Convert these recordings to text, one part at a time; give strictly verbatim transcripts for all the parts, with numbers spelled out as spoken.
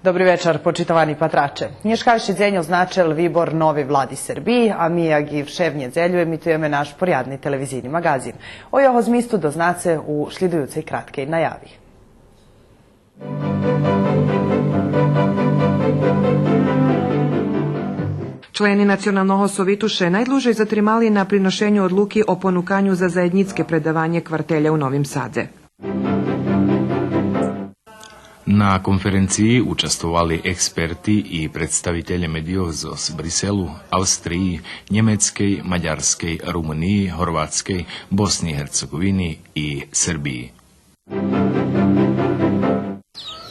Добри вечар, почитовани патраче. Нєшкайши дзень означел вибор новей влади Сербиї, а ми, як и вше в нєдзелю, емитуєме наш порядни телевизийни маґазин. О його змисту дознаце у шлїдуюцей краткей наяви. Члени Националного совиту ше найдлужей затримали на приношеню одлуки о понуканю за заєднїцке предаванє квартеля у Новим Садзе. На конференциї участвовали експерти и представителє медийох зоз Бриселу, Австриї, Нємецкей, Мадярскей, Румуниї, Горватскей, Босни и Герцеґовини и Сербиї.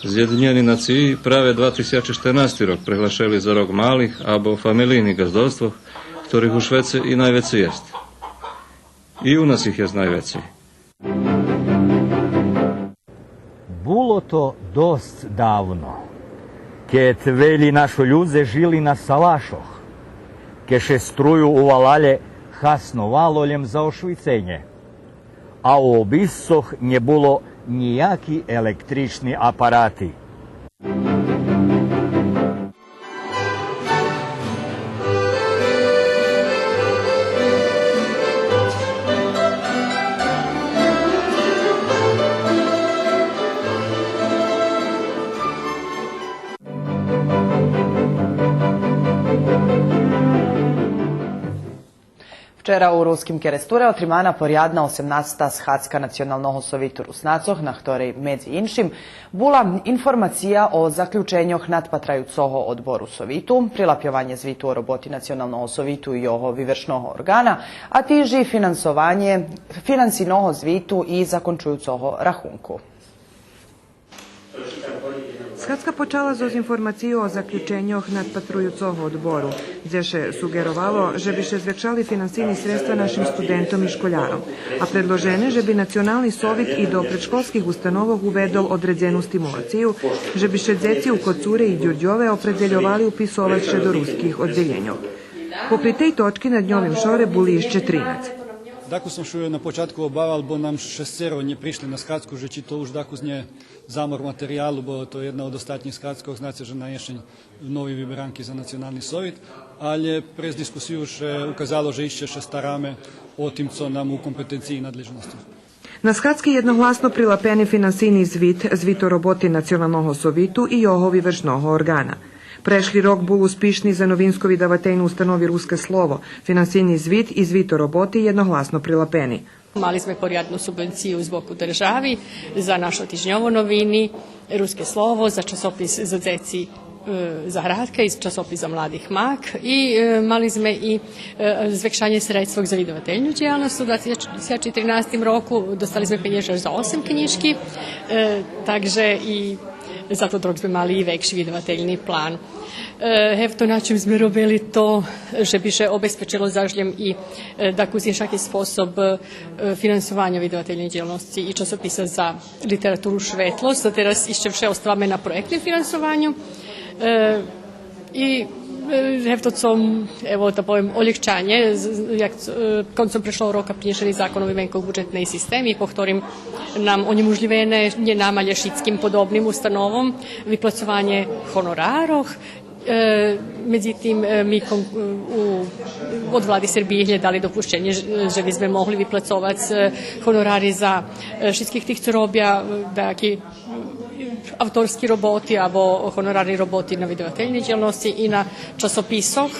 Зєдинєни нациї праве два тисячи штернасти рок преглашели за рок малих або фамелийних ґаздовствох, хторих у швеце и найвецей єст. И у нас их єст найвецей. Було то досц давно, кед велї нашо людзе жили на салашох, кед ше струю у валалє хасновало лєм за ошвиценє, а у обисцох нє було нїяки електрични апарати. Вчера у Руским Керестуре отримана порядна осемнаста схадзка Националного совиту Руснацох, на хторей, медзи иншим, була информация о заключеньох Надпатраюцого одбору Совиту, прилапйованє Звиту о роботи Националного совиту и його вивершного орґана, а тиж и финансованє, финансийного звиту и закончуюцого рахунку. Схадзка почала зоз информацийу о заключеньох Надпатраюцого одбору, дзе ше суґеровало же би ше звекшали финансийни средства нашим студентом и школяром, а предложене же би Национални совит и до предшколских установох уведол одредзену стимулацию, же би ше дзеци у Коцуре и Дюрдьове опредзельовали уписовац ше до руских оддзелєньох. Попри тей точки на дньовим шоре були ище тринац. Дакус сом ше на початку обавал, бо нам шесцеро нє пришли на схадзку, же чи то уж дакус нє замор материялу, бо то єдна од остатнїх схадзкох, знаце же на єшень нови виберанки за Национални совит, алє през дискусию ше указало же ище ше стараме о тим цо нам у компетенциї и надлежносци. На схадзки єдногласно прилапени финансийни звит, Звит о роботи Националного совиту и його вивершного орґана. Прешли рок бул успишни за Новинско-видавательну установу Руске слово, финансийни звит и Звит о роботи єдногласно прилапени. Мали зме порядну субвенцию з боку держави за нашо тижньово новини, Руске слово, за часопис за дзеци, е, Заградка и часопис за младих Мак. И, е, мали зме и, е, звекшанє средствох за видавательну дїялносц у два тисячи тринастим року. Достали зме пенєжи аж за осем кнїжки, е, так же и за тот рок зме мали и векши видавательни план. Е, гевто на чим зме робели то же би ше обезпечело заш лєм и, е, дакус иншаки способ, е, финансованя видавательней дїялносци и часописа за литературу Шветлосц, а тераз ище вше оставаме на проєктним финансованю. Е, и, е, гевто цо, ево, да повем, олєгчанє, з-, з-, як, е, концом прешлого рока принєшени закон о вименкох буджетней системи, по хторим нам онєможлївене, нє нам, алє шицким подобним установом, виплацованє гонорарох. Е, медзитим, е, ми кон-, у, од влади Сербиї глєдали допущенє же, же би зме могли виплацовац, е, гонорари за, е, шицких тих цо робя, е, даяки, м, авторски роботи або гонорарни роботи на видавательней дїялносци и на часописох.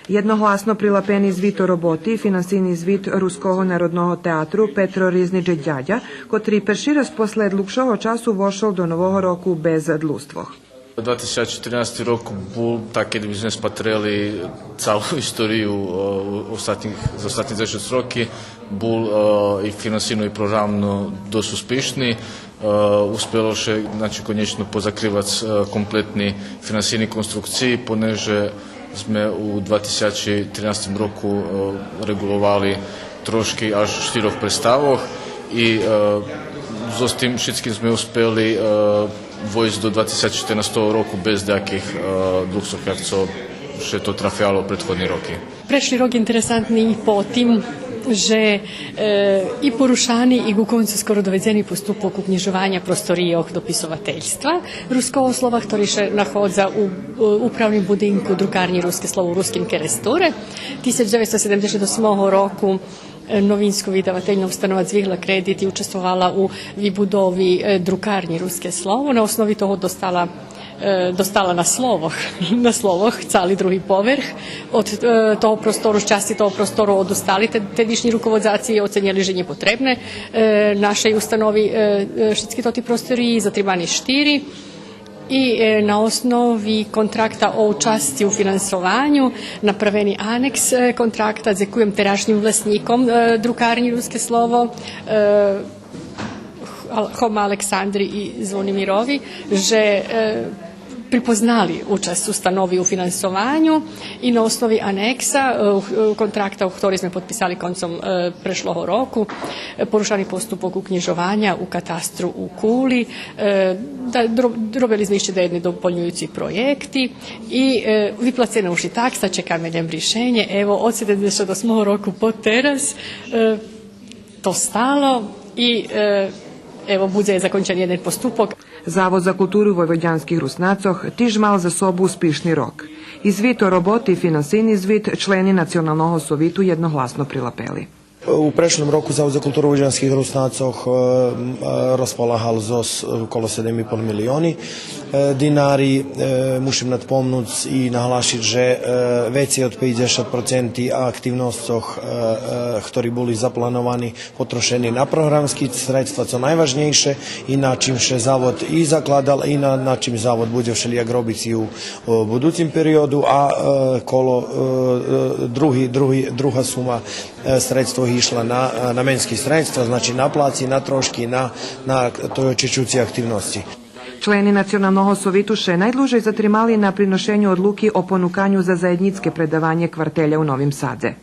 Єдногласно прилапени Звит о роботи, финансийни звит Руского народного театру Петро Ризнич Дядя, котри перши раз после длугшого часу вошол до Нового року без длуствох. Два тисячи тринасти рок бул так, кед би зме спатрели цалу историю, е, остатнїх, за остатнї дзешец роки, бул, е, и финансийно и програмно досц успишни. Е, успело ше, значи, конєчно позакривац, е, комплетни финансийни конструкциї, понеже зме у два тисячи тринастим року, е, реґуловали трошки аж штирох представох и, е, зоз тим шицким зме успели, е, войсц до два тисячи четирнастого року без даяких, е, длугствох, як цо ше то трафяло претходни роки. Прешли рок интересантни и по тим же, е, и порушани и ґу концу скоро доведзени поступок укнїжованя просторийох дописовательства Руского слова, хтори ше находза у, у управним будинку друкарнї Руске слово у Руским Керестуре. Тисяч дзевецсто седемдзешат осмого року, е, Новинско-видавательна установа дзвигла кредит и участвовала у вибудови, е, друкарнї Руске слово. На основи того достала е, достала на Словох, на Словох, цали други поверх. Од, е, того простору, з часци того простору одустали те-, тедишнї руководзаци, оценєли же нє потребне, е, нашей установи, е, е, шицки тоти простории, затримани штири. И, е, на основи контракта о учасци у финансованю направени анекс, е, контракта. Дзекуєм терашнїм власнїком, е, друкарнї Руске слово, е, Ал-, Хома Александри и Звонимирови, же, е, припознали учасц установи у финансованю и на основи анекса, е, у, е, контракта, у хтори зме подписали концом, е, прешлого року, е, порушани поступок укнїжованя у катастру у Кули, е, да, дро-, робели зме ище даєдни дополнююци проєкти и, е, виплацена уж и такса, чекаме лєм ришенє. Ево, од седемдзешат осмого року по тераз, е, то стало и, е, ево, будзе закончен єден поступок. Завод за културу войводянских Руснацох тиж мал за собу успишни рок. И звит о роботи, финансийни звит, члени Националного совиту єдногласно прилапели. У прешлим року Завод за културу войводянских Руснацох, е, м, е, розполагал зоз, е, коло седем и пол милиони, е, динари. Е, мушим надпомнуц и наглашиц же, е, вецей од пейдзешат проценти активносцох, е, е, хтори були заплановани, потрошени на програмски средства, цо найважнєйше, и на чим ше Завод и закладал, и на, на чим Завод будзе вшелїяк робиц и у, о, будуцим периоду, а, е, коло, е, е, други, други, друга сума, е, средствох ишла на, е, наменски средства, значи на плаци, на трошки, на, на тей очечуци активносци. Члени Националного совиту ше найдлужей затримали на приношеню одлуки о понуканю за заєднїцке предаванє квартеля у Новим Садзе.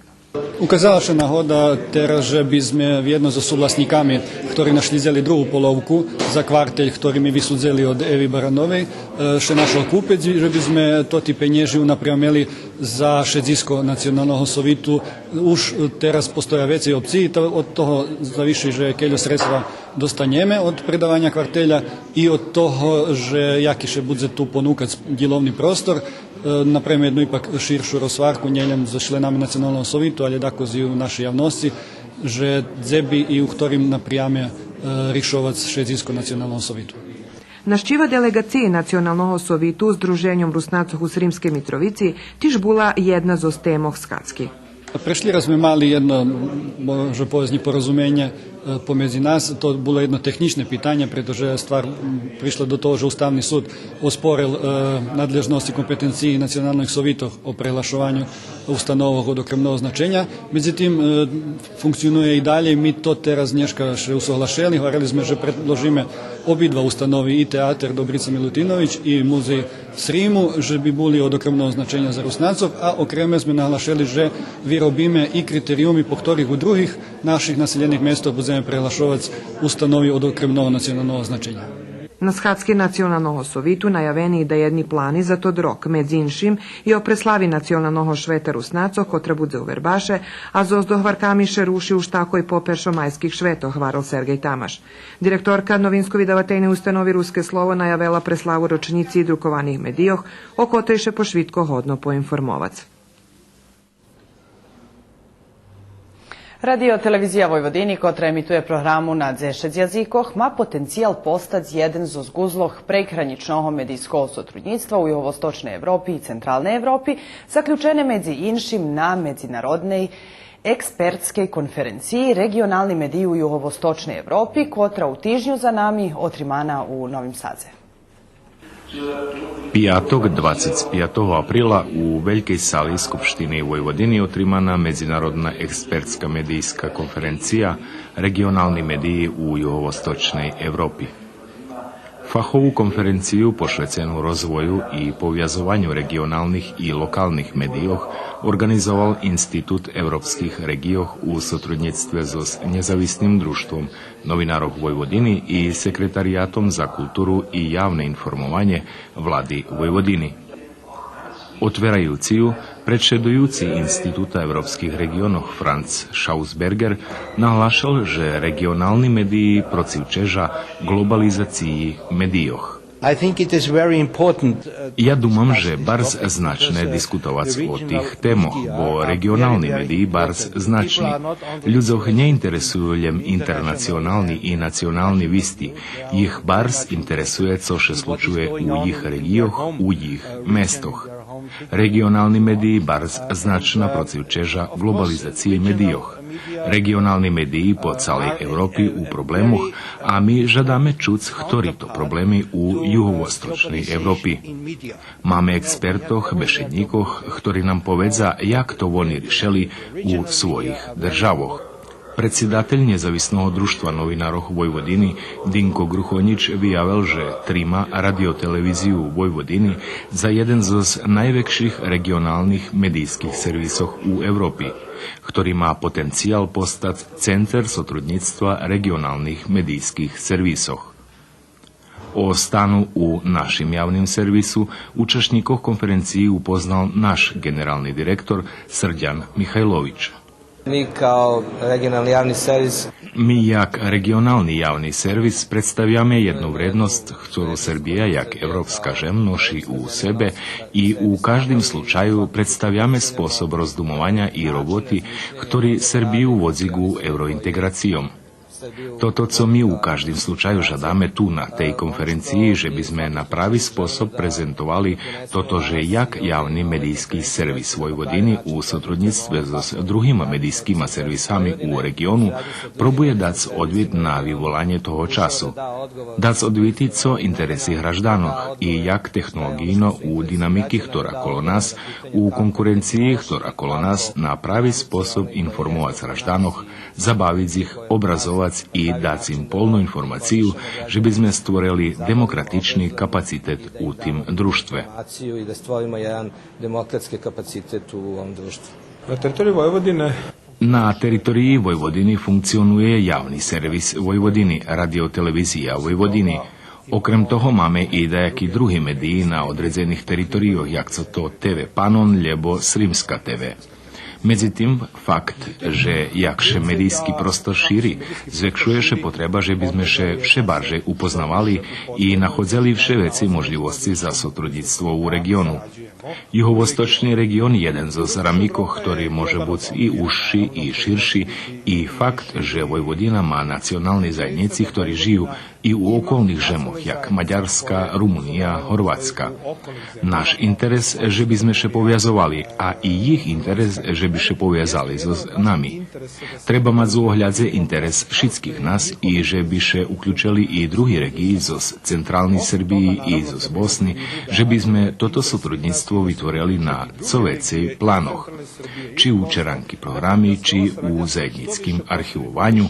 Указала ше нагода тераз же би зме вєдно зоз сувласнїками, хтори нашлїдзели другу половку за квартель, хтори ми висудзели од Еви Барановей, е, ше нашол купец, же би зме тоти пенєжи унапрямели за шедзиско Националного совиту. Уж, е, тераз постоя вецей опциї, та од того зависи же кельо средства достанєме од предаваня квартеля и од того же яки ше будзе ту понукац дїловни простор. Е, направиме єдну ипак ширшу розгварку, нє лєм зоз членами Националного совиту, алє дакус и у нашей явносци, же дзе би и у хторим напряме, е, ришовац шедзиско Националного совиту. Нащива делеґациї Националного совиту Здруженьом Руснацох у Сримскей Митровици тиж була єдна зоз темох схадзки. Прешли раз зме мали єдно, може повесц, нєпорозуменє, е, помедзи нас. То було єдно технїчне питанє, прето же ствар, м, пришла до того же Уставни суд оспорел, е, надлежносци, компетенциї националних совитох о преглашованю установох од окремного значеня. Медзитим, е, функционує и далєй. Ми то тераз нєшка ше усоглашели, гварели зме же предложиме обидва установи, и театер Добрица Милутинович и музей Сриму, же би були од окремного значеня за Руснацох, а окреме зме наглашели же виробиме и критериюми по хторих у других наших населєних местох будземе преглашовац установи од окремного националного значеня. На схадзки Националного совиту наявени и даєдни плани за тот рок, медзи иншим и о преслави Националного швета Руснацох, котра будзе у Вербаше, а зоз догварками ше руши уж такой по першомайских шветох, гварел Сергей Тамаш. Директорка Новинско-видавательней установи Руске слово наявела преславу рочнїци друкованих медийох, о котрей ше пошвидко годно поинформовац. Радио-телевизия Войводини, котра емитує програму на дзешец язикох, ма потенциял постац єден зоз ґузлох прейґранїчного медийского сотруднїцтва у Юговосточней Европи и Централней Европи, заключене медзи иншим на Медзинародней експертскей конференциї Реґионални медиї у Юговосточней Европи, котра у тижню за нами отримана у Новим Садзе. Пияток, двацец пиятого априла, у велькей сали Скупштини Войводини отримана Медзинародна експертска медийска конференция Реґионални медиї у Юговосточней Европи. Фахову конференцию пошвецену розвою и повязованю реґионалних и локалних медийох орґанизовал Институт европских реґийох у сотруднїцтве зоз Нєзависним дружтвом новинарох Войводини и Секретариятом за културу и явне информованє Влади Войводини. Отвераюци ю, предшедуюци Института европских реґионох Франц Шаусбергер наглашел же реґионални медиї процивчежа ґлобализациї медийох. I think it is very important, uh, Я думам же барз значне дискутовац о тих темох, бо реґионални медиї барз значни. Людзох нє интересую лєм интернационални и национални висти. Їх барз интересує цо ше случує у їх реґийох, у їх местох. Реґионални медиї барз значна процивчежа ґлобализациї медийох. Реґионални медиї по цалей Европи у проблемох, а ми жадаме чуц хтори то проблеми у юговосточней Европи. Маме експертох, бешеднїкох, хтори нам поведза як то вони ришели у своїх державох. Предсидатель Нєзависного дружтва новинарох Войводини Динко Грухонїч виявел же трима Радио-телевизию Войводини за єден зоз найвекших реґионалних медийских сервисох у Европи, хтори ма потенциял постац центер сотруднїцтва реґионалних медийских сервисох. О стану у нашим явним сервису учашнїкох конференциї упознал наш ґенерални директор Срдян Михайлович. Mi kao regionalni javni servis Ми, як реґионални явни сервис, представяме єдну вредносц, хтору Сербия, як европска жем, ноши у себе и у каждим случаю представяме способ роздумованя и роботи, хтори Сербию водзи ґу евроинтеґрацийом. Тото цо ми у каждим случаю жадаме ту на тей конференциї, же би зме на прави способ презентовали тото же як явни медийски сервис Войводини у сотруднїцтве зоз другима медийскима сервисами у реґиону пробує дац одвит на виволанє того часу. Дац одвити цо интереси гражданох и як технолоґийно у динамики хтора коло нас, у конкуренциї хтора коло нас на прави способ информовац гражданох, забавиц их, образовац и дац им полну информацию, же би зме створели демократични капацитет у тим дружтве. Akciju i da stvorimo jedan demokratski kapacitet u ovom društvu. Na teritoriji Vojvodine На териториї Войводини функционує явни сервис Войводини, Радио-телевизия Войводини. Окрем того, маме и даяки други медиї на одредзених територийох, як цо то Т В Панон лєбо Сримска Т В. Медзитим, факт же як ше медийски простор шири, звекшує ше потреба же би зме ше вше баржей упознавали и находзели вше вецей можлївосци за сотруднїцтво у реґиону. Юговосточни реґион єден зоз рамикох хтори може буц и ужши, и ширши, и факт же Войводина ма национални заєднїци хтори жию и у околних жемох, як Мадярска, Румуния, Горватска. Наш интерес же би зме ше повязовали, а и їх интерес же би ше повязали зоз нами. Треба мац у оглядзе интерес шицких нас и же би ше уключели и други реґиї зоз централней Сербиї и зоз Босни, же би зме тото сотруднїцтво витворели на цо вецей планох. Чи у черанки програми, чи у заєднїцким архивованю,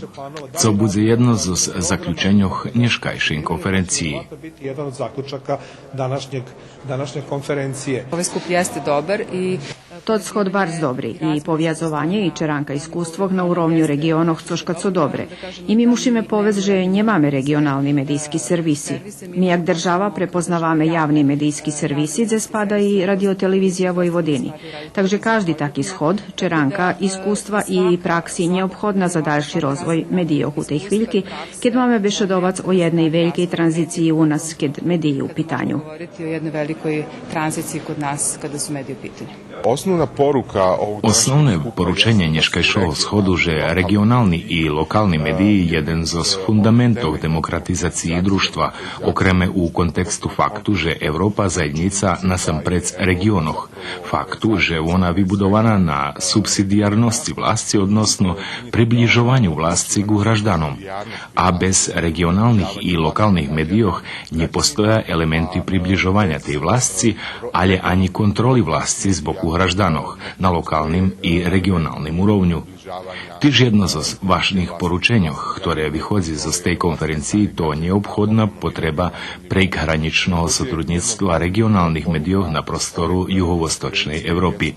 цо будзе єдно зоз заключеньох нєшкайшей конференциї. Biti jedan od zaključaka današnjeg, današnje konferencije. Ovaj skup jeste dobar i Тот сход барз добри, и повязованє и черанка искуствох на уровню реґионох цошка цо добре. И ми мушиме повесц же нємаме реґионални медийски сервиси. Ми як держава препознаваме явни медийски сервиси, дзе спада и Радио-телевизия Войводини. Так же кажди таки сход, черанка искуства и пракси нєобходна за дальши розвой медийох у тей хвильки, кед маме бешедовац о єдней велькей транзициї у нас кед медиї у питаню. Govoriti o jednoj velikoj tranziciji kod nas kada su mediji u pitanju. Основна порука овог Основне порученє нєшкайшого сходу же реґионални и локални медиї єден зоз фундаментох демократизациї дружтва, окреме у контексту факту же Европа заєднїца насампредз реґионох, факту же вона вибудована на субсидиярносци власци, односно приближованю власци ґу гражданом. А без реґионалних и локалних медийох нє постоя елементи приближованя тей власци, алє анї контроли власци з боку гражданох на локалним и реґионалним уровню. Тиж єдно зоз важних порученьох, хторе виходзи зоз тей конференциї, то нєобходна потреба прейґгранїчного сотруднїцтва реґионалних медийох на простору юговосточней Европи.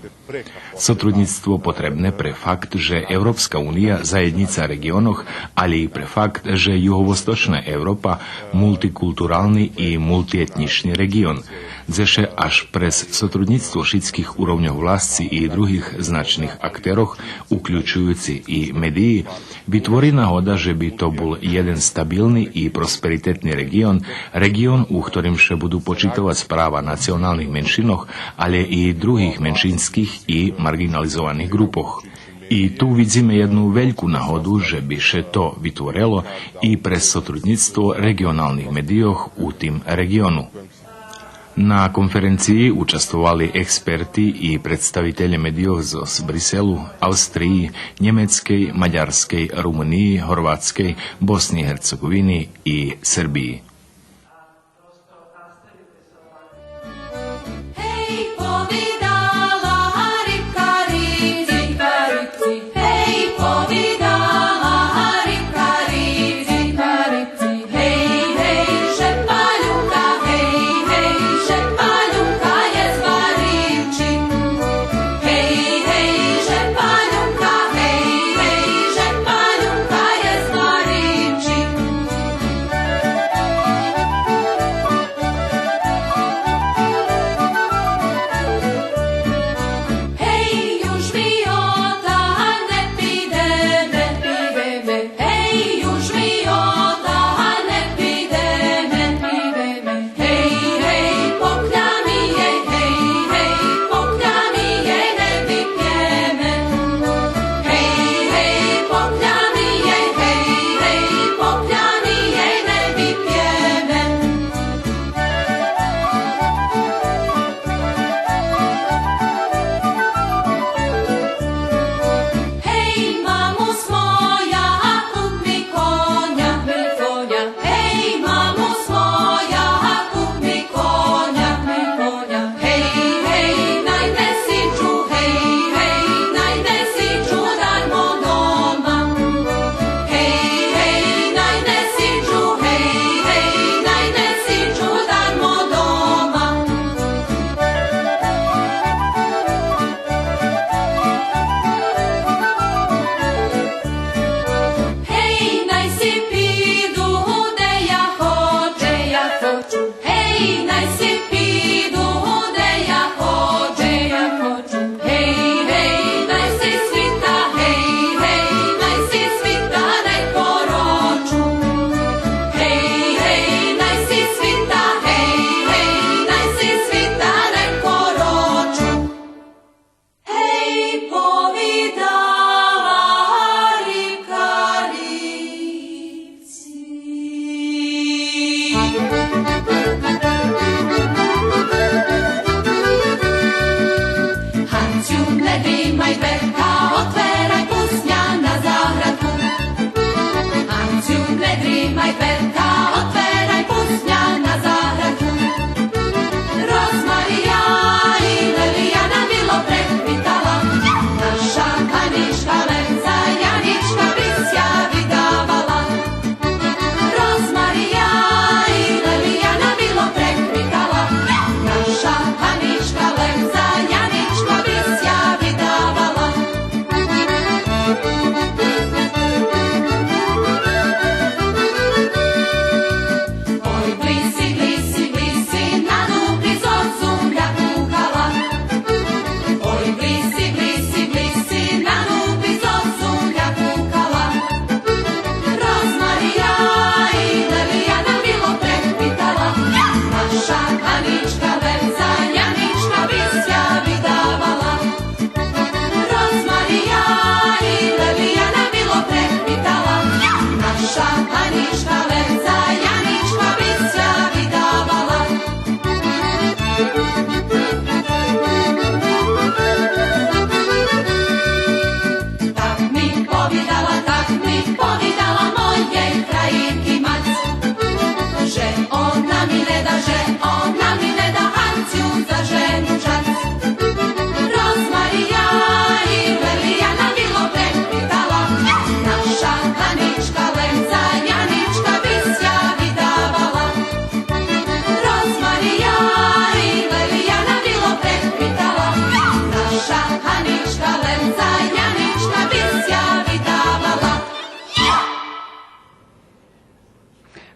Сотруднїцтво потребне пре факт же Европска уния заєднїца реґионох, алє и пре факт же юговосточна Европа мултикултурални и мултиетнїчни реґион, дзе ше аж през сотруднїцтво шицких уровньох власци и других значних актерох, уключуюци и медиї, витвори нагода же би то бул єден стабилни и просперитетни реґион, реґион у хторим ше буду почитовац права националних меншинох, алє и других меншинских и марґинализованих ґрупох. И ту видзиме єдну вельку нагоду же би ше то витворело и през сотруднїцтво реґионалних медийох у тим реґиону. На конференциї участвовали експерти и представителє медийох зоз Бриселу, Австриї, Нємецкей, Мадярскей, Румуниї, Горватскей, Босни и Герцеґовини и Сербиї.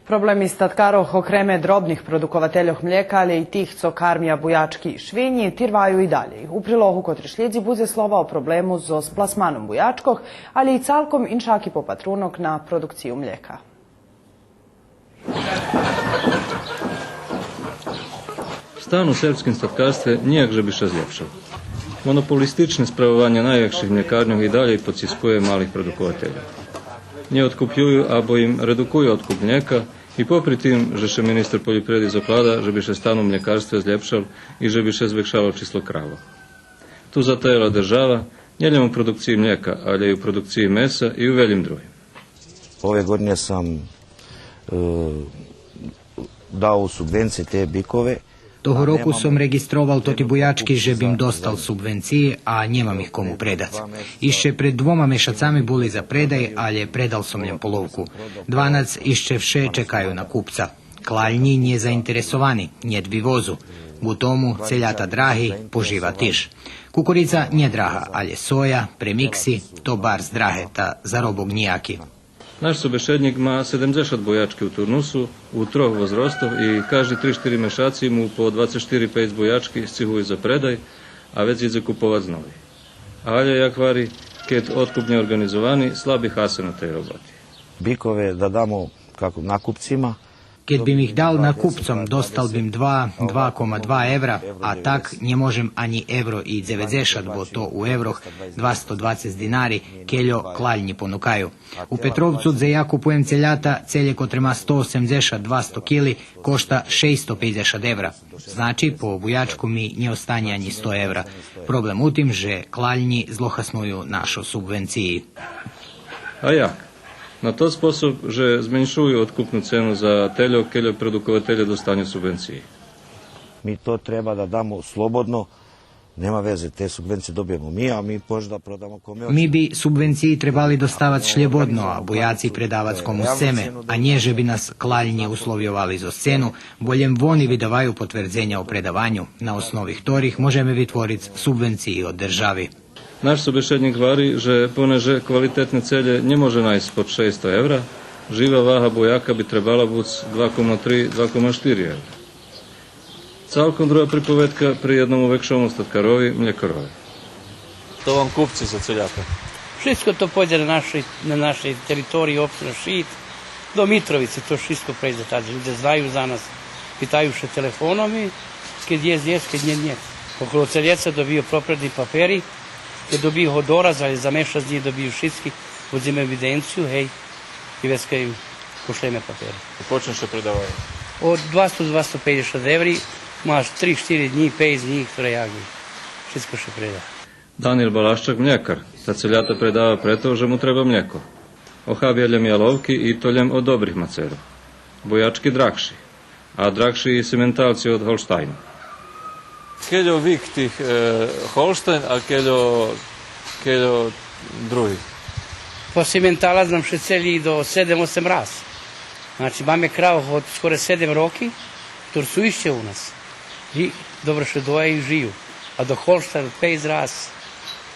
Проблеми статкарох, окреме дробних продуковательох млєка, але и тих цо кармя буячки и швинї, тирваю и далєй. У прилогу котри шлїдзи будзе слова о проблему зоз пласманом буячкох, але и цалком иншаки попатрунок на продукцию млєка. Стан у сербским статкарстве нїяк же би ше злєпшел. Монополистичне справованє найвекших млєкарньох и далєй поцискує малих продуковательох. Нє одкупюю або им редукую одкуп млєка, и попри тим же ше министер польопривреди заклада же би ше стан у млєкарстве злєпшел и же би ше звекшало число кравох. Ту затаяла держава, нє лєм у продукциї млєка, але и у продукциї меса и у велїм другим. Ove godine sam, e, dao u subvencije te bikove. Того року сом реґистровал тоти буячки же бим достал субвенциї, а нємам их кому предац. Ище пред двома мешацами були за предай, але предал сом лєм половку. Дванац ище вше чекаю на купца. Клальнї нє заинтересовани, нєт вивозу. Ву тому целята драги, пожива тиж. Кукурица нє драга, але соя, премикси, то барз драге, та заробок нїяки. Наш собешеднїк ма седемдзешат буячки у турнусу, у трох возростох и кажди три-штири мешаци му по двацец штири-пейц буячки сцигую за предай, а вец идзе куповац нови. Але, як гвари, кед одкуп нє орґанизовани, слаби хасе на тей роботи. Bikove da damo kako nakupcima. Кед бим их дал накупцом, достал бим два, два кома два евра, а так нє можем анї евро и дзеведзешат, бо то у еврох двасто двацец динари, кельо клальнї понукаю. У Петровцу, дзе я купуєм целята, целє котре ма сто осемдзешат, двасто кили, кошта шейсто пейдзешат евра. Значи, по буячку ми нє останє анї сто евра. Проблем у тим же клальнї злохасную нашо субвенциї. А як? На тот способ же зменшую одкупну цену за тельо, кельо продукователє достаню субвенциї. Mi to treba da damo slobodno, nema veze, te subvencije dobijemo mi, a mi možda prodamo kome hoće. Ми би субвенциї требали доставац шлєбодно, а буяци предавац кому сцеме, а нє же би нас клальнї условйовали зоз цену, бо лєм вони видаваю потвердзеня о предаваню, на основи хторих можеме витвориц субвенциї од держави. Наш собешеднїк гвари же понеже квалитетне целє нє може найсц под шейсто евра, жива вага буяка би требала буц два кома три, два кома штири евра. Цалком друга приповедка при єдному векшому статкарови, млєкарови. То вам купци за целята? Шицко то пойдзе на нашей, на нашей териториї, општина Шид, до Митровици, то шицко прейдзе тадзи. Людзе знаю за нас, питаю ше телефоном и кед єст, єст, кед нє, нє. Около целєца добию пропредни папери, кед добию го дораз, але за мешац днї добию шицки, водзиме евиденцию, гей, и вецка им пошлєме папери. И почне ше предавац? Од двасто, двасто пейдзешат еври, маш три, штири днї, пейц днї, хторе як. Шицко ше преда. Данил Балашчак млєкар, та целята предава прето же му треба млєко. Охабя лєм яловки и то лєм од добрих мацерох. Буячки драгши. А драгши и сименталци од Голштайну. Кельо вик тих, е, Голштайн, а кельо, кельо други? По сименталац нам ше цели до седем-осем раз. Значи, маме кравох од скоро седем роки, хтори су ище у нас. И добре ше доя и жию. А до Голштайн пейц раз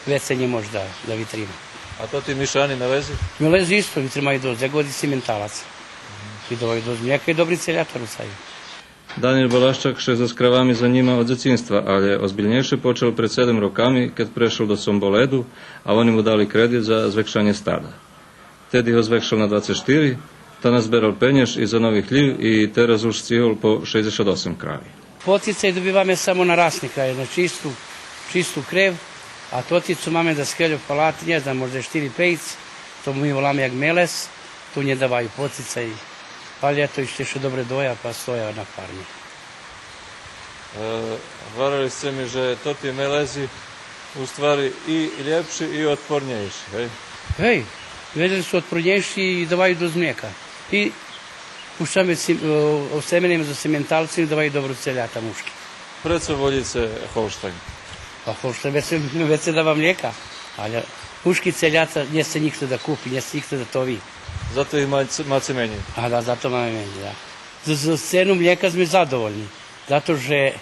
вецей нє може да, да витрима. А тоти мишани мелези? Мелези исто витримаю досц, як од сименталац. И даваю досц млєка и добри целята руцаю. Данил Балашчак ше зоз кравами занїма од дзецинства, але озбильнєйше почал пред седем роками, кед прешол до Сомболеду, а вони му дали кредит за звекшанє стада. Теди го звекшал на двацец штири, та назберал пенєж и за нови хлїв и тераз уж сцигол по шейдзешат осем крави. Потицай добиваме само на расника, єдну чисту, чисту крев, а тоти цо маме даскельо палати, нє знам, можда штири-пейц, то ми воламе як мелез, то нє даваю потицай. Але ето, ище ше добре доя, па стоя на фарми. Е, гварели сце ми же тоти мелези у ствари и лєпши и отпорнєйши, гей? Гей, мелези су отпорнєйши и даваю досц млєка. И пущаме сим-, о, осеменеме зоз сименталцом, даваю добри целята мушки. Прецо волїце Голштайн? А Голштайн вецей, вецей дава млєка, але мушки целята нє сце нїхто да купи, нє сце нїхто да тови. Зато их маце, маце менєй? А да, зато маме менєй, да. За, за цену млєка зме задовольни, зато же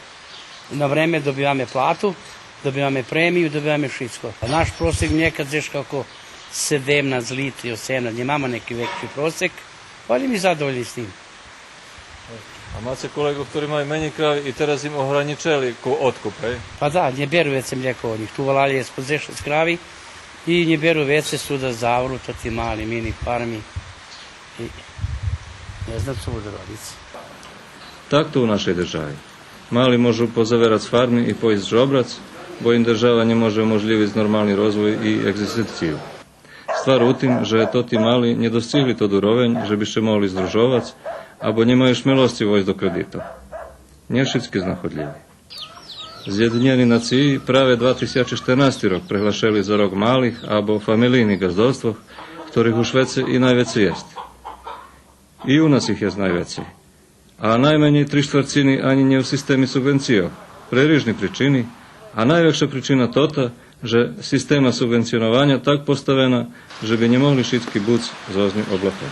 на време добиваме плату, добиваме премию, добиваме шицко. А наш просек млєка дзешка око седемнац литри, осемнац, нємаме неки векши просек, але ми задовольни з тим. А маце колеґу хтори маю менєй крави и тераз им огранїчели ко-, откуп, гей? Па да, нє беру вецей млєко од нїх. Ту валалє з по дзешец крави и нє беру вецей, су да завру тоти мали мини фарми. И нє знам цо буду робиц. Так то у нашей держави. Мали можу позаверац фарми и поисц жобрац, бо им держава нє може уможлївиц нормални розвой и еґзистенцию. Ствар у тим же тоти мали нє достигли тот уровень же би ше могли здружовац, або нє маю шмелосци войсц до кредитох. Нє шицки знаходлїви. Зєдинєни нациї праве два тисячи штернасти рок преглашели за рок малих або фамелийних ґаздовствох, хторих у швеце и найвецей єст. И у нас их єст найвецей. А найменєй три штверцини анї нє у системи субвенцийох, пре рижни причини, а найвекша причина тота же система субвенционованя так поставена же би нє могли шицки буц зоз ню облатени.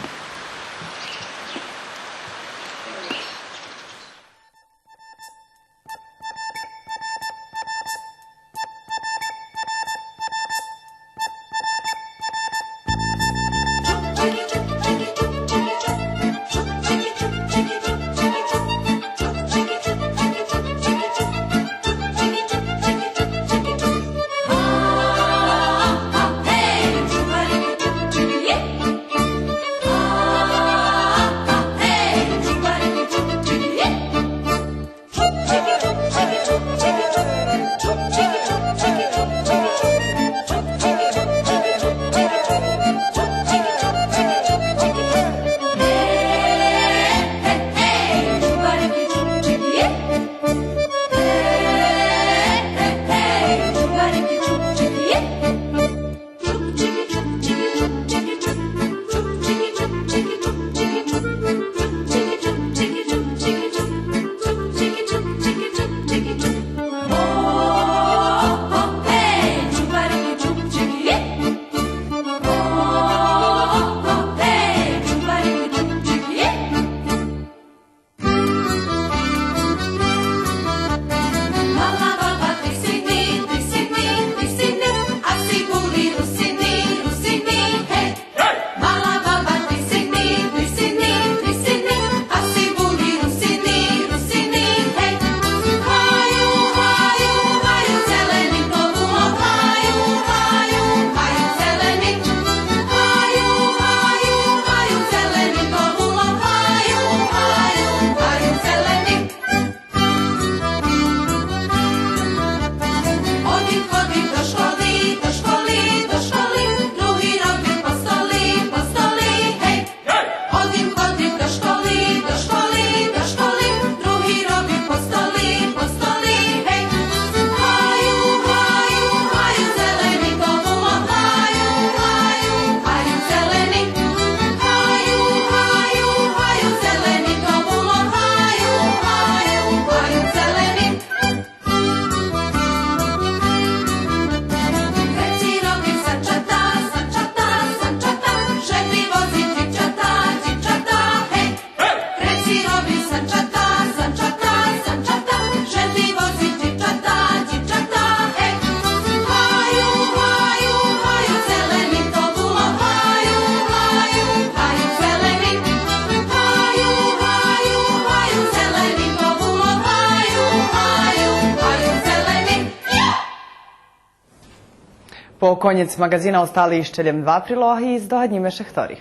По конєц маґазина остали ище лєм два прилоги и здогаднїме ше хтори.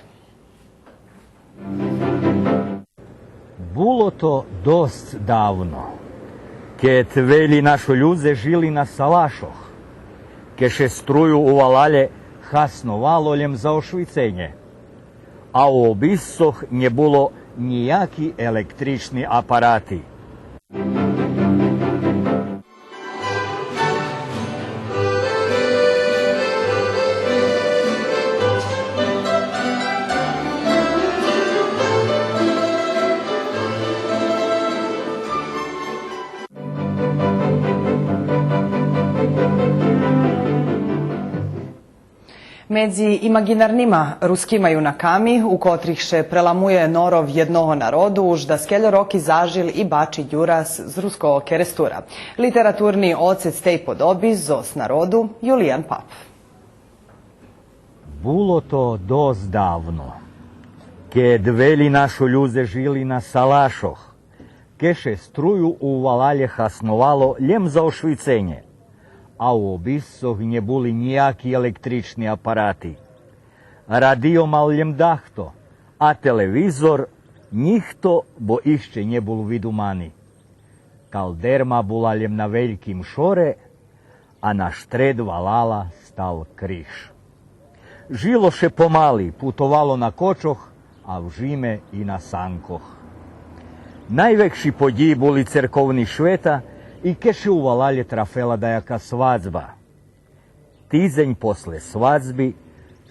Було то досц давно, кед велї нашо людзе жили на салашох, кед ше струю у валалє хасновало лєм за ошвиценє, а у обисцох нє було нїяки електрични апарати. Медзи имаґинарнима рускима юнаками, у котрих ше преламує норов єдного народу, уж даскельо роки зажил и бачи Дюрас з Руского Керестура. Литературни оцец тей подоби зоз народу Юлиян Пап. Було то досц давно, кед велї нашо людзе жили на салашох, Кеше струю у валалє хасновало лєм за ошвиценє, а у обисцох нє були нїяки електрични апарати. Радио мал лєм дахто, а телевизор нїхто, бо ище нє бул видумани. Калдерма була лєм на вельким шоре, а на штред валала стал криш. Жило ше помали, путовало на кочох, а в жиме и на санкох. Найвекши подїї були церковни швета и кеше у валалє трафела даяка свадзба. Тидзень после свадзби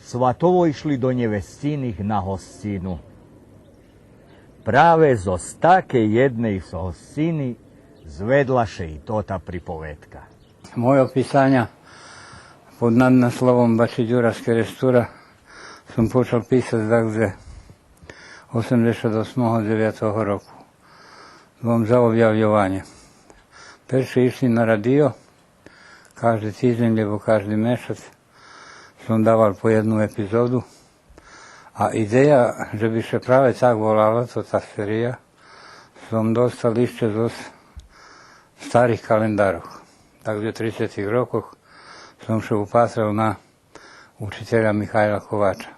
сватово ишли до нєвестиних на госцину. Праве зоз такей єдней госцини зведла ше и тота приповедка. Мойо писаня под наднасловом Бачи Дюра з Керестура сом почал писац дакде осемдзешат осмого, дзевятого року. Бо за обявйованє. Перше ишли на радио, кажди тидзень, лєбо кажди мешац сом давал по єдну епизоду. А идея же би ше праве так волала тота серия, сом достал ище зоз старих календарох. Так же у трицетих рокох сом ше упатрал на учителя Михайла Ковача.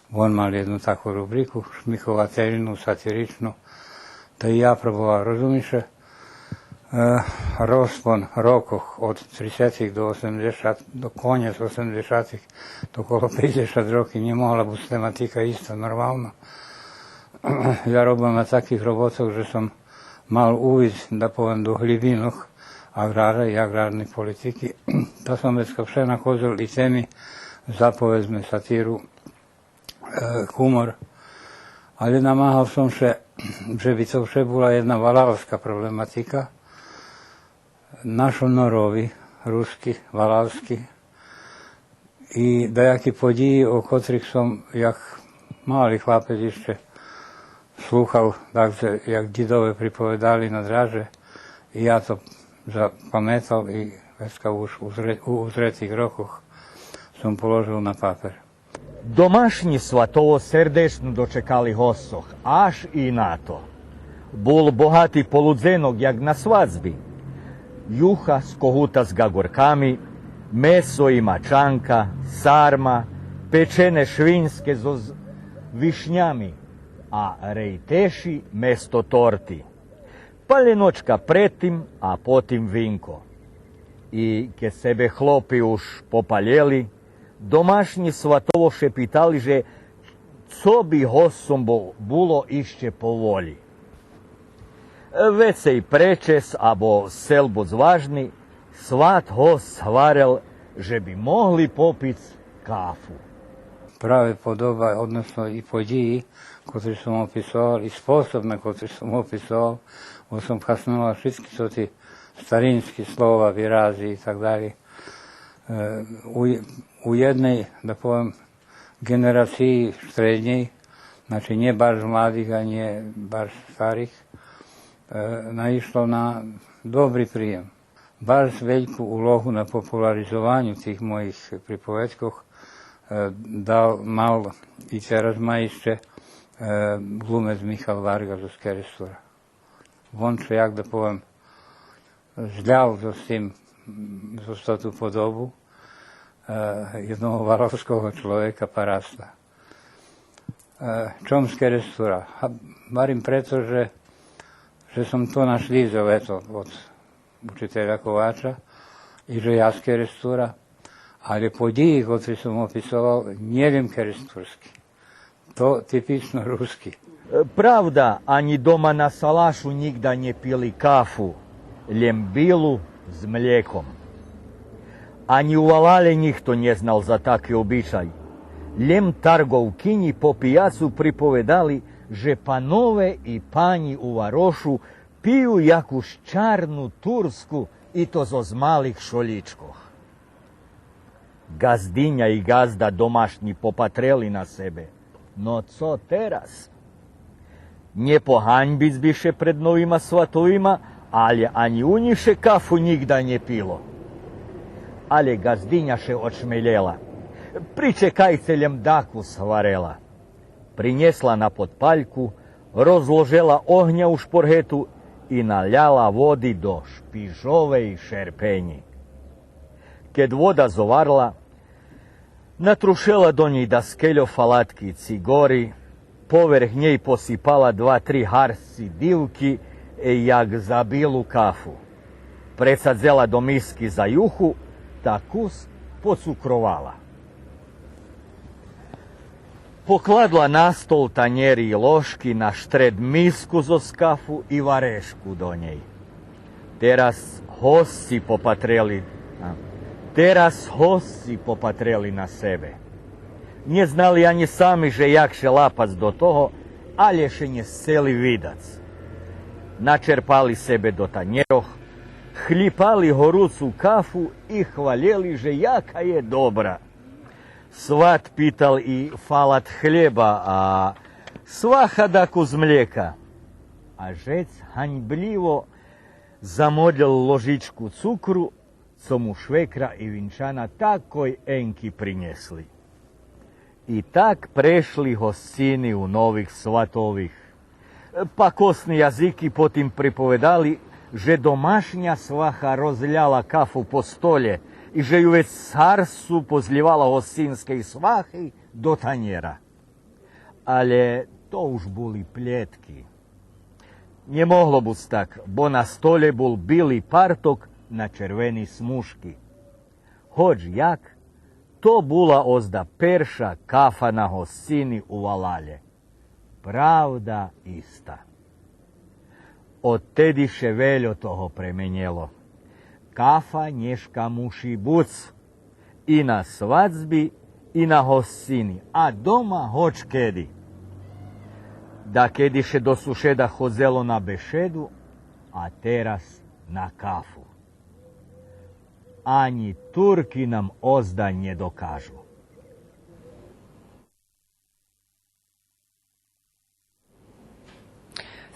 Вон мал єдну таку рубрику, шмихователїну, сатиричну, та и я пробовал, розуми ше, е, розпон рокох од трицетих до осемдзешат, до конєц осемдзешатих, то коло пейдзешат роки нє могла буц тематика иста нормално. Я робел на таких роботох же сом мал увид, да повем, до глїбинох аграра и аграрней политики. Та сом вецка вше находзел и теми за, поведзме, сатиру, е, гумор. Але намагал сом ше же би то вше була єдна валалска проблематика, нашо норови, руски, валалски, и даяки подїї, о котрих сом як мали хлапец ище слухал, так же, як дїдове приповедали на драже, и я то запаметал и вецка уж у зре-, у, у зретих рокох сом положел на папер. Домашнї сватово сердечно дочекали госцох, аж и на то. Бул богати полудзенок, як на свадзби. Юха з когута з ґаґурками, месо и мачанка, сарма, печене швинске зоз вишнями, а рейтеши место торти. Палєночка пред тим, а потим винко. И кед себе хлопи уж попалєли, домашнї сватово ше питали же цо би госцом бу-, було ище по волї. Вецей пречес або сцел буц важни, сват госц гварел же би могли попиц кафу. Праве подоба, односно и подїї котри сом описовал, и способ на котри сом описовал, бо сом хасновал шицки тоти старински слова, вирази и так далєй. Е, у, у єдней, да повем, ґенерациї штреднєй, значи, нє баш младих, а нє баш старих, е, наишло на добри приєм. Баш вельку улогу на популаризованю тих моїх приповедкох, е, дал, мал и тераз ма ище, е, глумец Михал Варґа зоз Керестура. Вон ше, як да повем, злял зоз тим, зоз тоту подобу, е, єдного валалского чловека, параста. Е, чом з Керестура? Га, барим прето же, же сом то нашлїдзел, ето, од учителя Ковача, и же я з Керестура, але подїї котри сом описовал, нє лєм керестурски. То типично руски. Е, правда, анї дома на салашу нїґда нє пили кафу, лєм билу з млєком. Анї у валалє нїхто нє знал за таки обичай. Лєм тарґовкинї по пияцу приповедали же панове и панї у варошу пию якуш чарну турску, и то зоз малих шолїчкох. Ґаздиня и ґазда домашнї попатрели на себе. Но цо тераз? Нє поганьбиц би ше пред новима сватовима, але анї у нїх ше кафу нїґда нє пило. Але ґаздиня ше очмелєла. Причекайце лєм дакус, гварела. Принєсла на подпальку, розложела огня у шпорґету и наляла води до шпижовей шерпенї. Кед вода зоварла, натрушела до нєй даскельо фалатки цигори, поверх нєй посипала два-три гарсци дивки, е, як за билу кафу. Прецадзела до миски за юху, та кус поцукровала. Покладла на стол танєри и лошки, наштред миску зоз кафу и варешку до нєй. Тераз госци попатрели, а, тераз госци попатрели на себе. Нє знали анї сами же як ше лапац до того, алє ше нє сцели видац. Начерпали себе до танєрох, хлїпали горуцу кафу и хвалєли же яка є добра. Сват питал и фалат хлєба, а сваха дакус млєка. А жец ганьблїво замодлєл ложичку цукру, цо му швекра и винчана такой енки принєсли. И так прешли госцини у нових сватових. Пакосни язики потим приповедали же домашня сваха розляла кафу по столє и же ю вец з гарсцу позлївала госцинскей свахи до танєра. Алє то уж були плєтки. Нє могло буц так, бо на столє бул били парток на червени смужки. Гоч як, то була озда перша кафа на госцини у валалє. Правда иста. Одтеди ше вельо того пременєло. Кафа нєшка муши буц и на свадзби, и на госцини, а дома гоч кеди. Дакеди ше до сушеда ходзело на бешеду, а тераз на кафу. Анї Турки нам озда нє докажу.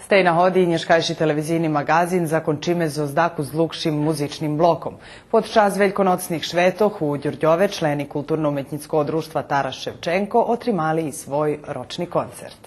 З тей нагоди нєшкайши телевизийни маґазин закончиме зоз дакус длугшим музичним блоком. Под час вельконоцних шветох у Дюрдьове члени Културно-уметнїцкого дружтва Тарас Шевченко отримали и свой рочни концерт.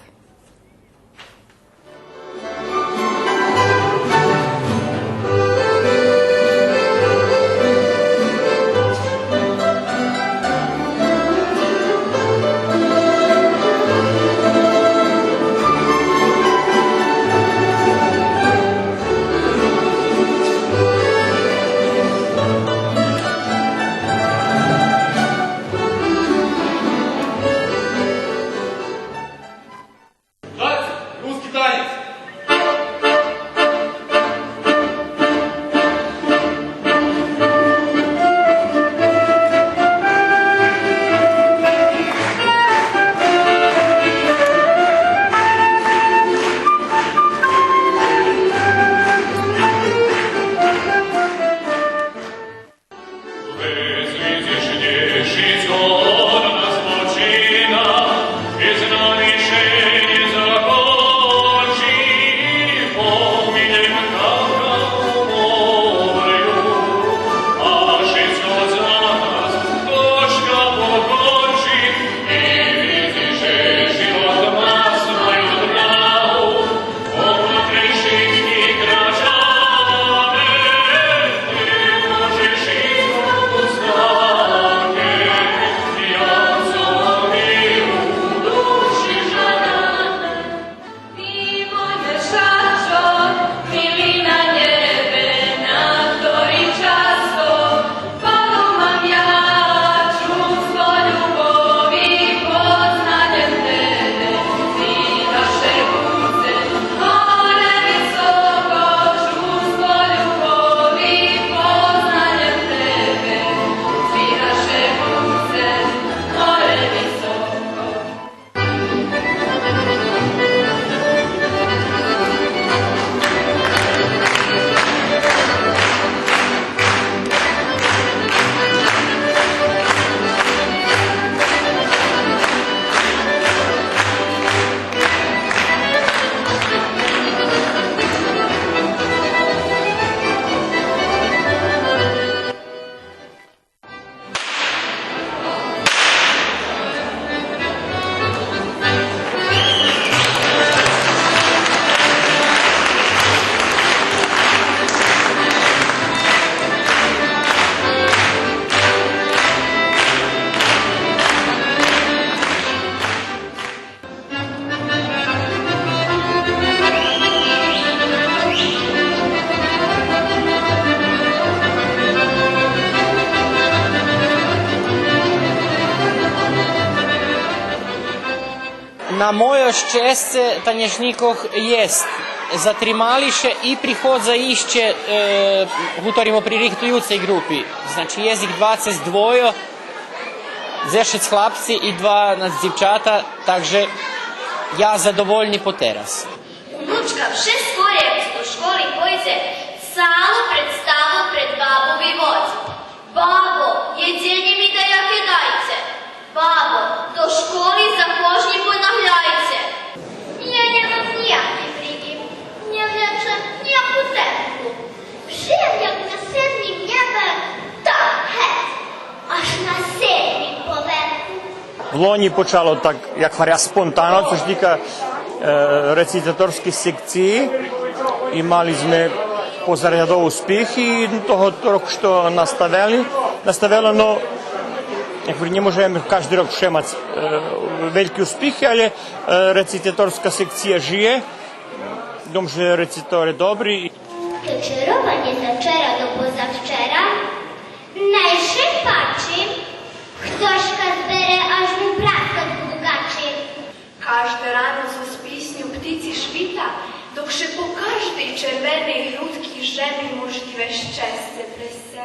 На моє щесце, та нєшнїкох єст. Затримали ше и приходза ище, е, гуторимо при рихтуюцей ґрупи. Значи, єст их двацец двойо, дзешец хлапци и дванац дзивчата, так же я задовольни по тераз. Унучка вше скорей до школи пойдзе, цалу представу пред бабу виводзи. Бабо, єдзенє ми даяке дайце. Бабо, до школи за кожнїм понагляйце. Я нємам нїяки бриґи, нє влєчем нїяку тенку. Жиєм як на седмим нєбе, так гет, аж на седмим поверху. Влонї почало так, як гваря, спонтано, цо ше тика, е, рецитаторскей секциї. И мали зме позарядово успихи и того року ше то наставели, наставело, но, як гварим, нє можеме кажди рок вше мац, е, вельки успихи, алє, е, рецитаторска секция жиє, думам же рецитаторе добри. Кечерованє за вчера до позавчера, най ше пачи, хтошка збере, аж му праскат буду гачи. Кажде рано зоз писньу птици швита, док ше по каждей червеней грудки жени можлїве щесце пресера.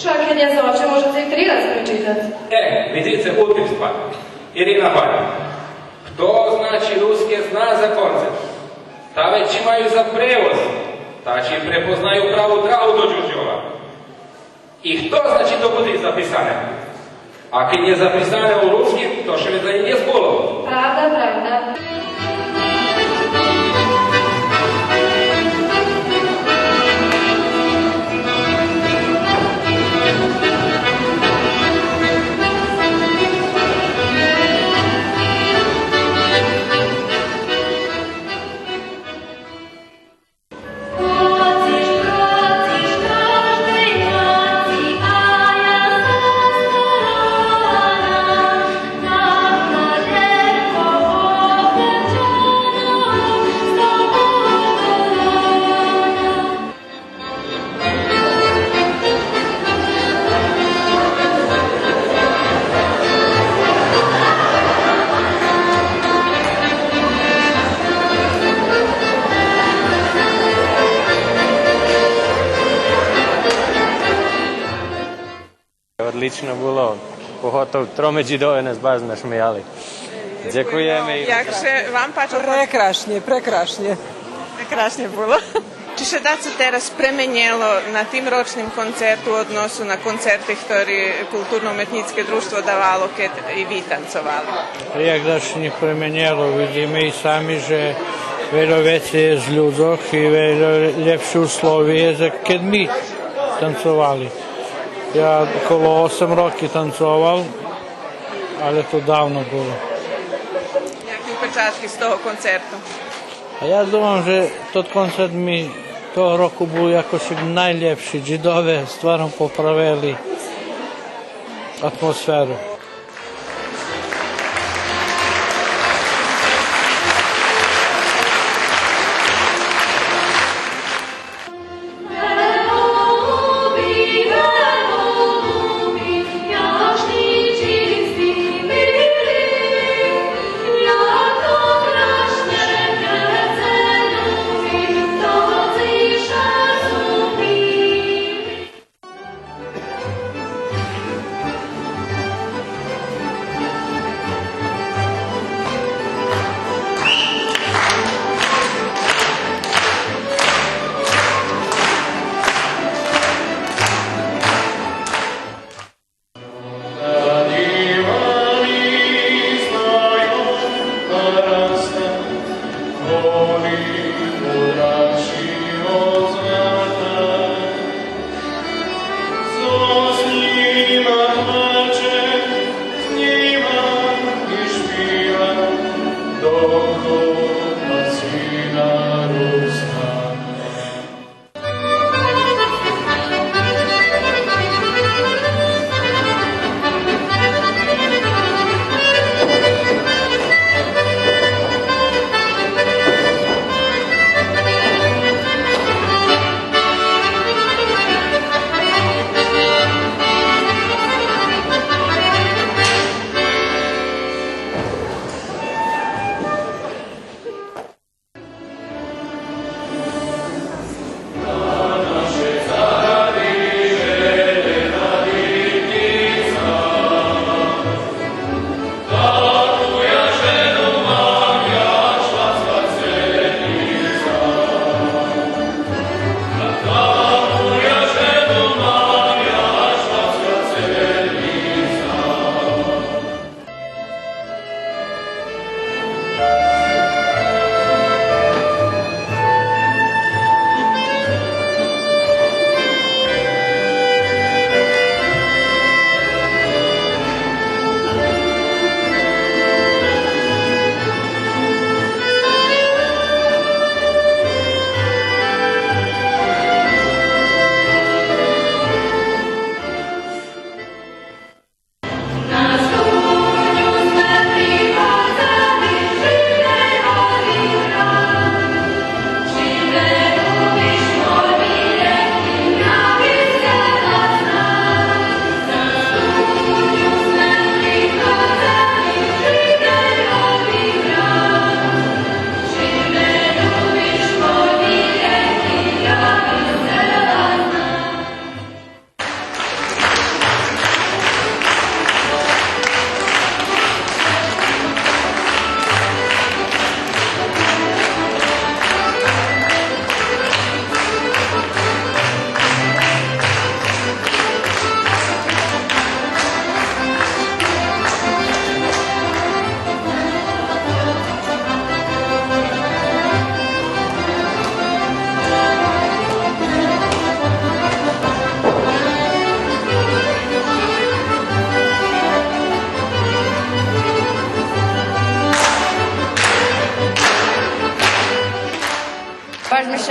Ша кед нє зна, може и три раз пречитац. Е, видзице, утим ствар. Ирина Баль. Хто, значи, руске зна за концерт, та вец ше маю за превоз, та ше препознаю праву драгу до Дюрдьова. И хто, значи, то будзе записане? А кед нє записане у рушнї, то ше вец за нє нє збуло. Правда, правда. Одлично було, поготов троме дїдове нас баш нашмияли. Дзекуєме. Як ше вам пачело? Прекрашнє, прекрашнє. Прекрашнє було. Чи ше дацо тераз пременєло на тим рочним концерту у односу на концерти хтори Културно-уметнїцке дружтво давало кед и ви танцовали? Як даш нє пременєло, видзиме и сами же вельо вецей єст людзох и вельо лєпши условия за кед ми танцовали. Я коло осем роки танцовал, але то давно було. Яки упечатки з того концерту? А я думам же тот концерт ми того року бул якошик найлєпши, дїдове стварно поправели атмосферу.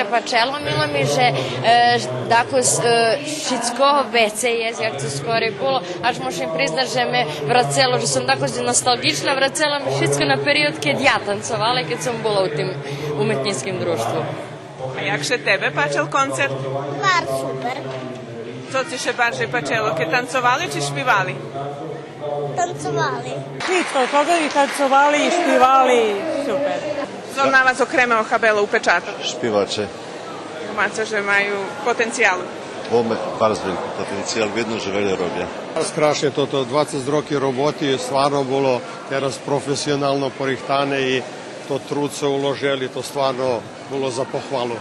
Пачело, мило ми же, е, дакус, е, шицкого вецей єст, як то скорей було, аж мушим признац же ме врацело, же сом дакус носталґична, врацело ме шицко на период кед я танцовала, кед сом була у тим уметнїцким дружтву. А як ше тебе пачел концерт? Барз супер. Цо ци ше баржей пачело, кед танцовали чи шпивали? Танцовали. Исто, кед и танцовали и шпивали, супер. Цо на вас окреме охабело упечаток? Шпиваче. Думаце же маю потенциялу? О, ме, барз вельки потенциял, видно же вельо робя. Страшне тото, двацец роки роботи, стварно було тераз професионално порихтане и то труд цо уложели, то стварно було за похвалу.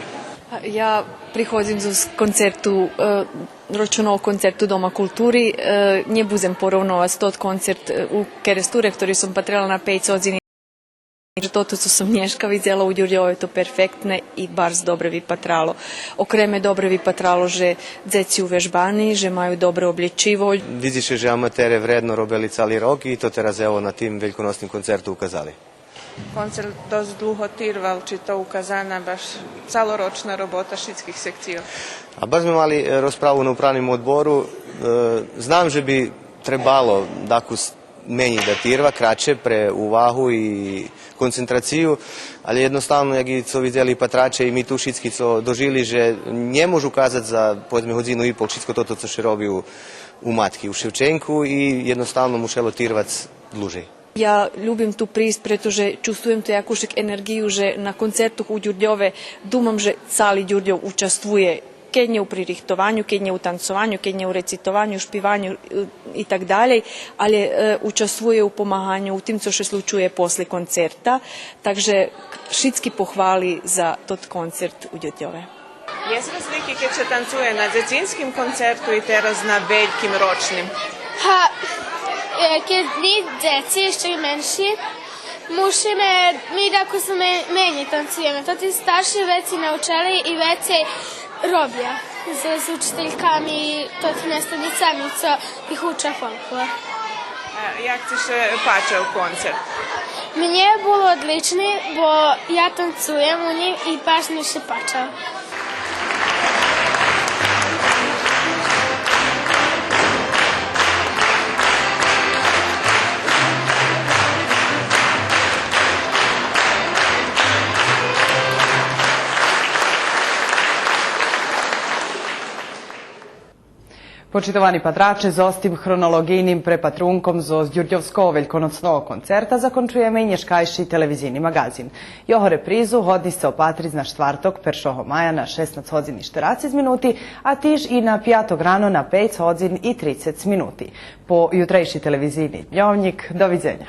Я приходзим зоз концерту, е, рочного концерту Дома култури. Е, нє будзем поровновац тот концерт, е, у Керестуре, хтори сом патрела на пейц годзини. Же тото цо сом нєшка видзела у Дюрдьове, то перфектне и барз добре випатрало. Окреме добре випатрало же дзеци увежбани, же маю добре облєчиво. Видзи ше же аматере вредно робели цали рок и то тераз, ево, на тим вельконосним концерту указали. Концерт досц длуго тирвал, чи то указана баш цалорочна робота шицких секцийох? А баш зме мали, е, розправу на управним одбору. Е, знам же би требало дакус менєй да тирва, кратше, пре увагу и концентрацию, але єдноставно, як и цо видзели патраче, и ми ту шицки цо дожили, же нє можу казац за, поведзме, годзину и пол шицко тото цо ше роби у, у Матки, у Шевченку, и єдноставно мушело тирвац длужей. Я любим ту присц, прето же чувствуєм ту якушик енерґию, же на концерту у Дюрдьове думам же цали Дюрдьов участвує, кед нє у пририхтованю, кед нє у танцованю, кед нє у рецитованю, шпиваню, е, и так далєй, але, е, участвує у помаганю, у тим цо ше случує после концерта. Так же шицки похвали за тот концерт у Дюрдьове. Єст розлики кед ше танцує на дзецинским концерту и тераз на вельким рочним? Га, е, кед нє дзеци, ище и менши, мушиме, ми дакус ме-, менєй танцуєме. Тоти старши вецей научели и вецей робя з, з учительками и тоти наставнїцами цо их уча фолклор. Е, як ци ше пачел концерт? Мнє було одлични, бо я танцуєм у нїм и баш ми ше пачел. Почитовани патраче, зоз тим хронолоґийним препатрунком зоз дюрдьовского вельконоцного концерта закончуєме и нєшкайши телевизийни маґазин. Його репризу годни сце опатриц на штварток, першого мая, на шеснац годзин и штерацец минути, а тиж и на пяток рано на пейц годзин и трицец минути. По ютрейши телевизийни дньовнїк. Довидзеня.